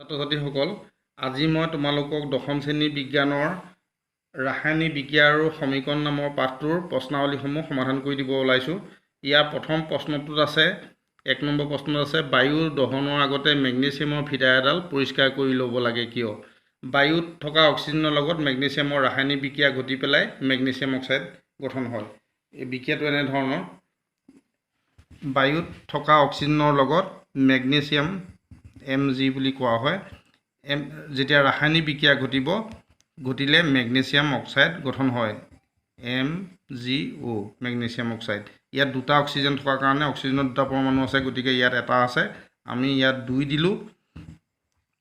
ছাত্ৰ ছাত্ৰীসকল, আজি মই তোমালোকক দশম শ্ৰেণীৰ বিজ্ঞানৰ ৰাসায়নিক বিক্ৰিয়া আৰু সমীকৰণ নামৰ পাঠটোৰ প্ৰশ্নাৱলীসমূহ সমাধান কৰি দিব ওলাইছোঁ। ইয়াৰ প্ৰথম প্ৰশ্নটোত আছে, 1 নম্বৰ প্ৰশ্নত আছে, বায়ু দহনৰ আগতে মেগনেছিয়ামৰ ফিটা এডাল পৰিষ্কাৰ কৰি ল'ব লাগে কিয়? বায়ুত থকা অক্সিজেনৰ লগত মেগনেছিয়ামৰ ৰাসায়নিক বিক্ৰিয়া ঘটি পেলাই মেগনেছিয়াম অক্সাইড গঠন হয়। এই বিক্ৰিয়াটো এনেধৰণৰ, বায়ুত থকা অক্সিজেনৰ লগত মেগনেছিয়াম এম জি বুলি কোৱা হয়, এম যেতিয়া ৰাসায়নিক বিক্ৰিয়া ঘটিব, ঘটিলে মেগনেছিয়াম অক্সাইড গঠন হয়, M G O magnesium oxide. ইয়াত দুটা অক্সিজেন থকাৰ কাৰণে অক্সিজেনৰ দুটা পৰমাণু আছে, গতিকে ইয়াত এটা আছে, আমি ইয়াত 2 দিলোঁ,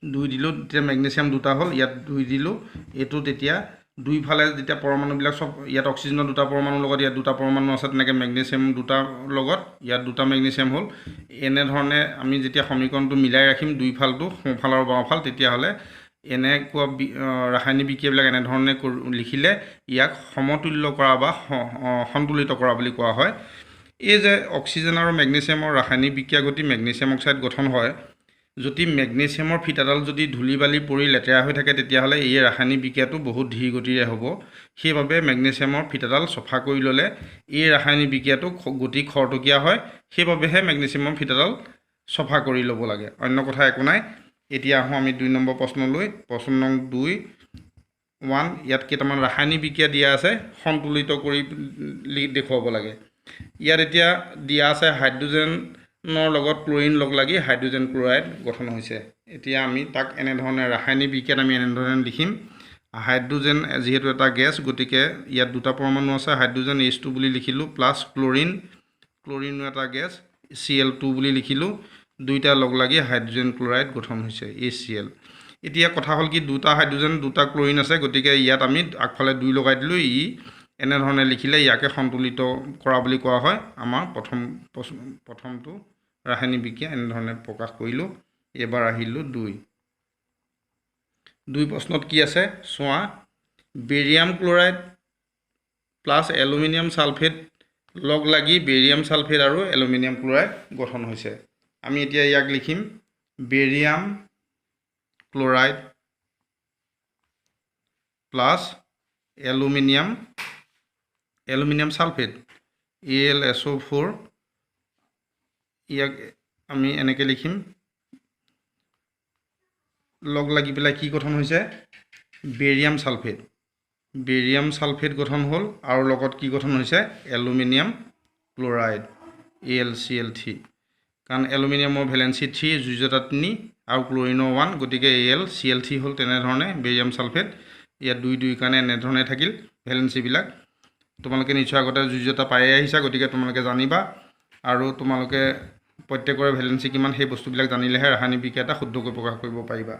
2 দিলোঁ, তেতিয়া মেগনেছিয়াম দুটা হ'ল, ইয়াত 2 দিলোঁ, এইটো তেতিয়া দুইফালে যেতিয়া পৰমাণুবিলাক চব, ইয়াত অক্সিজেনৰ দুটা পৰমাণুৰ লগত ইয়াত দুটা পৰমাণু আছে, তেনেকৈ মেগনেছিয়াম দুটাৰ লগত ইয়াত দুটা মেগনেছিয়াম হ'ল। এনেধৰণে আমি যেতিয়া সমীকৰণটো মিলাই ৰাখিম দুইফালটো, সোঁফাল আৰু বাওঁফাল, তেতিয়াহ'লে এনেকুৱা ৰাসায়নিক বিক্ৰিয়াবিলাক এনেধৰণে লিখিলে ইয়াক সমতুল্য কৰা বা সন্তুলিত কৰা বুলি কোৱা হয়। এই যে অক্সিজেন আৰু মেগনেছিয়ামৰ ৰাসায়নিক বিক্ৰিয়া ঘটি মেগনেছিয়াম অক্সাইড গঠন হয়, যদি মেগনেছিয়ামৰ ফিটাডাল যদি ধূলি বালি পৰি লেতেৰা হৈ থাকে তেতিয়াহ'লে এই ৰাসায়নিক বিক্ৰিয়াটো বহুত ধীৰ গতিৰে হ'ব। সেইবাবে মেগনেছিয়ামৰ ফিটাডাল চফা কৰি ল'লে এই ৰাসায়নিক বিক্ৰিয়াটো গতি খৰতকীয়া হয়, সেইবাবেহে মেগনেছিয়ামৰ ফিটাডাল চফা কৰি ল'ব লাগে, অন্য কথা একো নাই। এতিয়া আহোঁ আমি 2 নম্বৰ প্ৰশ্নলৈ। প্ৰশ্ন নং 2 1, ইয়াত কেইটামান ৰাসায়নিক বিক্ৰিয়া দিয়া আছে, সন্তুলিত কৰি দেখুৱাব লাগে। ইয়াত এতিয়া দিয়া আছে হাইড্ৰজেনৰ লগত ক্লৰিন লগ লাগি হাইড্ৰজেন ক্লৰাইড গঠন হৈছে। এতিয়া আমি তাক এনেধৰণে ৰাসায়নিক বিক্ৰিয়াত আমি এনেধৰণে লিখিম। হাইড্ৰজেন যিহেতু এটা গেছ, গতিকে ইয়াত দুটা পৰমাণু আছে, হাইড্ৰজেন এইচ টু বুলি লিখিলোঁ, প্লাছ ক্লৰিন, ক্লৰিনো এটা গেছ, চি এল টু বুলি লিখিলোঁ, দুইটা লগ লাগি হাইড্ৰজেন ক্লৰাইড গঠন হৈছে, এইচ চি এল। এতিয়া কথা হ'ল কি, দুটা হাইড্ৰজেন দুটা ক্লৰিন আছে, গতিকে ইয়াত আমি আগফালে 2 লগাই দিলোঁ, ই এনেধৰণে লিখিলে ইয়াকে সন্তুলিত কৰা বুলি কোৱা হয়। আমাৰ প্ৰথমটো ৰাসায়নিক বিক্ৰিয়া এনেধৰণে প্ৰকাশ কৰিলোঁ। এইবাৰ আহিলোঁ 2 প্ৰশ্নত কি আছে চোৱা, barium chloride plus aluminium sulphate লগ লাগি বেৰিয়াম ছালফেট আৰু এলুমিনিয়াম ক্লৰাইড গঠন হৈছে। আমি এতিয়া ইয়াক লিখিম barium chloride plus aluminium sulphate A L S O four, ইয়াক আমি এনেকৈ লিখিম, লগ লাগি পেলাই কি গঠন হৈছে, বেৰিয়াম ছালফেট, বেৰিয়াম ছালফেট গঠন হ'ল আৰু লগত কি গঠন হৈছে, aluminium chloride A L C L three, কাৰণ এলুমিনিয়ামৰ ভেলেঞ্চি 3, যোজ্যতা 3 আৰু ক্লৰিনৰ 1, গতিকে A L C L three হ'ল। তেনেধৰণে বেৰিয়াম ছালফেট ইয়াত 2 2 কাৰণে এনেধৰণে থাকিল ভেলেঞ্চিবিলাক। তোমালোকে নিশ্চয় আগতে যোজ্যতা পায়ে আহিছা, গতিকে তোমালোকে জানিবা আৰু তোমালোকে প্ৰত্যেকৰে ভেলেঞ্চি কিমান সেই বস্তুবিলাক জানিলেহে ৰাসায়নিক বিক্ৰিয়া এটা শুদ্ধকৈ প্ৰকাশ কৰিব পাৰিবা।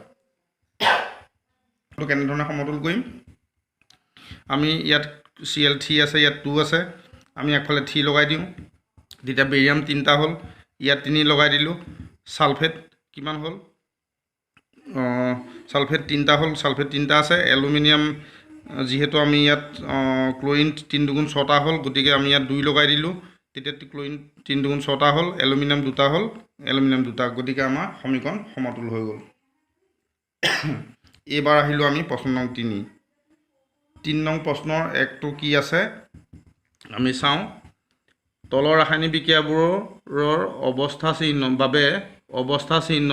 কেনেধৰণে সমতুল কৰিম, আমি ইয়াত চি এল থ্ৰী আছে, ইয়াত 2 আছে, আমি আগফালে 3 লগাই দিওঁ, তেতিয়া বেৰিয়াম 3টা হ'ল, ইয়াত 3 লগাই দিলোঁ, ছালফেট কিমান হ'ল, ছালফেট 3টা হ'ল, ছালফেট 3টা আছে, এলুমিনিয়াম যিহেতু আমি ইয়াত ক্লৰিন 3 দুগুণ 6টা হ'ল, গতিকে আমি ইয়াত 2 লগাই দিলোঁ, তেতিয়া ক্লৰিন 3 দুগুণ 6টা হ'ল, এলুমিনিয়াম 2টা হ'ল, এলুমিনিয়াম 2টা, গতিকে আমাৰ সমীকৰণ সমতুল হৈ গ'ল। এইবাৰ আহিলোঁ আমি প্ৰশ্ন নং 3। 3 নং প্ৰশ্নৰ একটো কি আছে আমি চাওঁ, তলৰ ৰাসায়নিক বিক্ৰিয়াবোৰৰ অৱস্থা চিহ্ন বাবে অৱস্থা চিহ্ন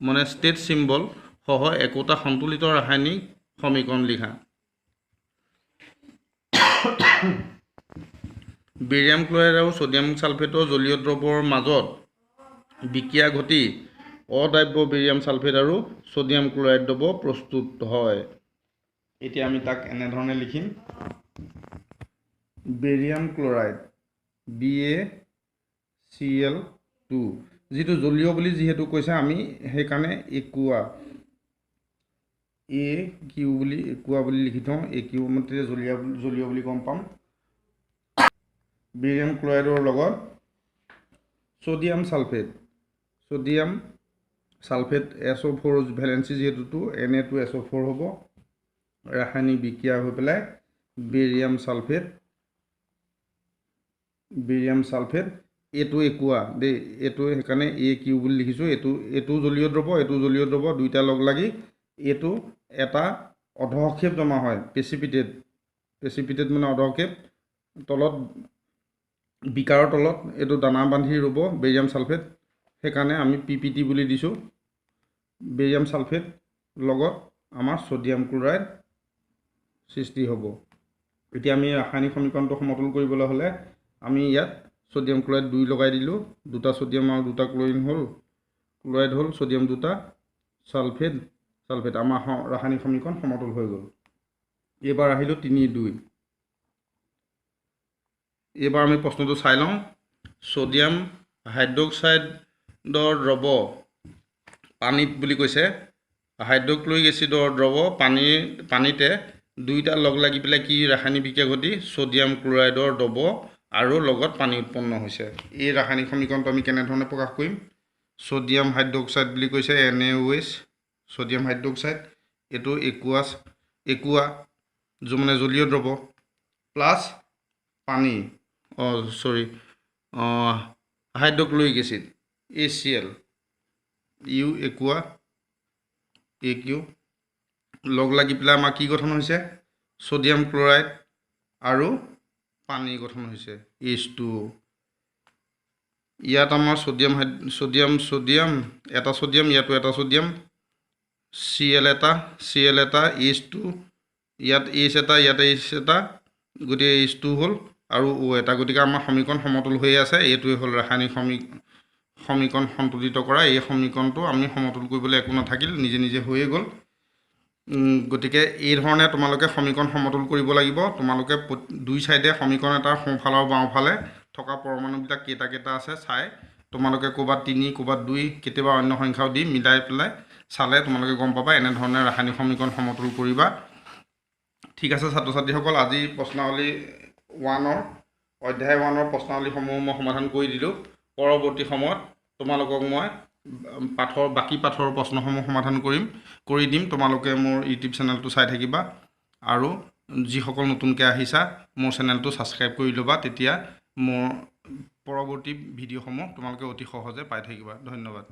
মানে ষ্টেট চিম্বল সহ একোটা সন্তুলিত ৰাসায়নিক সমীকৰণ লিখা। বেৰিয়াম ক্লৰাইড আৰু ছ'ডিয়াম ছালফেটৰ জলীয় দ্ৰৱৰ মাজত বিক্ৰিয়া ঘটি অদ্ৰাব্য বেৰিয়াম ছালফেট আৰু ছ'ডিয়াম ক্লৰাইড দ্ৰৱ প্ৰস্তুত হয়। এতিয়া আমি তাক এনেধৰণে লিখিম, barium chloride B A C L two, যিটো জলীয় বুলি যিহেতু কৈছে আমি সেইকাৰণে একোৱা এ কিউ বুলি একোৱা বুলি লিখি থওঁ, এ কিউ তেতিয়া জলীয় বুলি গম পাম। বেৰিয়াম ক্লৰাইডৰ লগত sodium sulphate, sodium sulphate S O four valency যিহেতু 2, N A two S O four হ'ব, ৰাসায়নিক বিক্ৰিয়া হৈ পেলাই বেৰিয়াম ছালফেট এইটো একোৱা দেই, এইটো সেইকাৰণে এ কিউ বুলি লিখিছোঁ। এইটো জলীয় দ্ৰৱ, এইটো জলীয় দ্ৰৱ, দুইটা লগ লাগি এইটো এটা অধঃক্ষেপ জমা হয়, প্ৰেচিপিটেট। প্ৰেচিপিটেট মানে অধঃক্ষেপ। তলত বিকাৰৰ তলত এইটো দানা বান্ধি ৰ'ব বেৰিয়াম ছালফেট, সেইকাৰণে আমি পি পি টি বুলি দিছোঁ। বেৰিয়াম ছালফেট লগত আমাৰ ছ'ডিয়াম ক্ল'ৰাইড সৃষ্টি হ'ব। এতিয়া আমি ৰাসায়নিক সমীকৰণটো সমতুল কৰিবলৈ হ'লে আমি ইয়াত ছ'ডিয়াম ক্ল'ৰাইড 2 লগাই দিলোঁ, দুটা ছ'ডিয়াম আৰু দুটা ক্ল'ৰিন হ'ল, ক্ল'ৰাইড হ'ল, ছ'ডিয়াম দুটা, ছালফেট, ছালফেট। আমাৰ ৰাসায়নিক সমীকৰণ সমতুল হৈ গ'ল। এইবাৰ আহিলোঁ 3 2। এইবাৰ আমি প্ৰশ্নটো চাই লওঁ। ছ'ডিয়াম হাইড্ৰক্সাইডৰ দ্ৰৱ পানীত বুলি কৈছে, হাইড্ৰক্লৰিক এচিডৰ দ্ৰৱ পানীতে দুইটা লগ লাগি পেলাই কি ৰাসায়নিক বিক্ৰিয়া ঘটি ছ'ডিয়াম ক্ল'ৰাইডৰ দ্ৰৱ আৰু লগত পানী উৎপন্ন হৈছে। এই ৰাসায়নিক সমীকৰণটো আমি কেনেধৰণে প্ৰকাশ কৰিম? ছ'ডিয়াম হাইড্ৰক্সাইড বুলি কৈছে, NaOH, sodium hydroxide, এইটো একোৱা মানে জলীয় দ্ৰৱ প্লাছ পানী, hydrochloric acid HCl, U aqua A Q লগ লাগি পেলাই আমাৰ কি গঠন হৈছে? ছ'ডিয়াম ক্ল'ৰাইড আৰু পানী গঠন হৈছে H2O। ইয়াত আমাৰ ছ'ডিয়াম এটা ছ'ডিয়াম, ইয়াতো এটা ছ'ডিয়াম, Cl এটা, Cl এটা, H2, ইয়াত H এটা, ইয়াত H এটা, গতিকে H2 হ'ল আৰু O এটা। গতিকে আমাৰ সমীকৰণ সমতুল হৈয়ে আছে। এইটোৱে হ'ল ৰাসায়নিক সমীকৰণ সন্তুলিত কৰা। এই সমীকৰণটো আমি সমতুল কৰিবলৈ একো নাথাকিল, নিজে নিজে হৈয়ে গ'ল। গতিকে এই ধৰণে তোমালোকে সমীকৰণ সমতুল কৰিব লাগিব। তোমালোকে দুই চাইডে সমীকৰণ এটাৰ সোঁফাল আৰু বাওঁফালে থকা পৰমাণুবিলাক কেইটা কেইটা আছে চাই তোমালোকে ক'ৰবাত 3, ক'ৰবাত 2, কেতিয়াবা অন্য সংখ্যাও দি মিলাই পেলাই চালে তোমালোকে গম পাবা। এনেধৰণে ৰাসায়নিক সমীকৰণ সমতুল কৰিবা। ঠিক আছে ছাত্ৰ ছাত্ৰীসকল, আজি প্ৰশ্নাৱলী ওৱানৰ অধ্যায় ওৱানৰ প্ৰশ্নাৱলীসমূহ মই সমাধান কৰি দিলোঁ। পৰৱৰ্তী সময়ত তোমালোকক মই বাকী পাঠৰ প্ৰশ্নসমূহ সমাধান কৰি দিম। তোমালোকে মোৰ ইউটিউব চেনেলটো চাই থাকিবা আৰু যিসকল নতুনকৈ আহিছা মোৰ চেনেলটো ছাবস্ক্ৰাইব কৰি ল'বা, তেতিয়া মোৰ পৰৱৰ্তী ভিডিঅ'সমূহ তোমালোকে অতি সহজে পাই থাকিবা। ধন্যবাদ।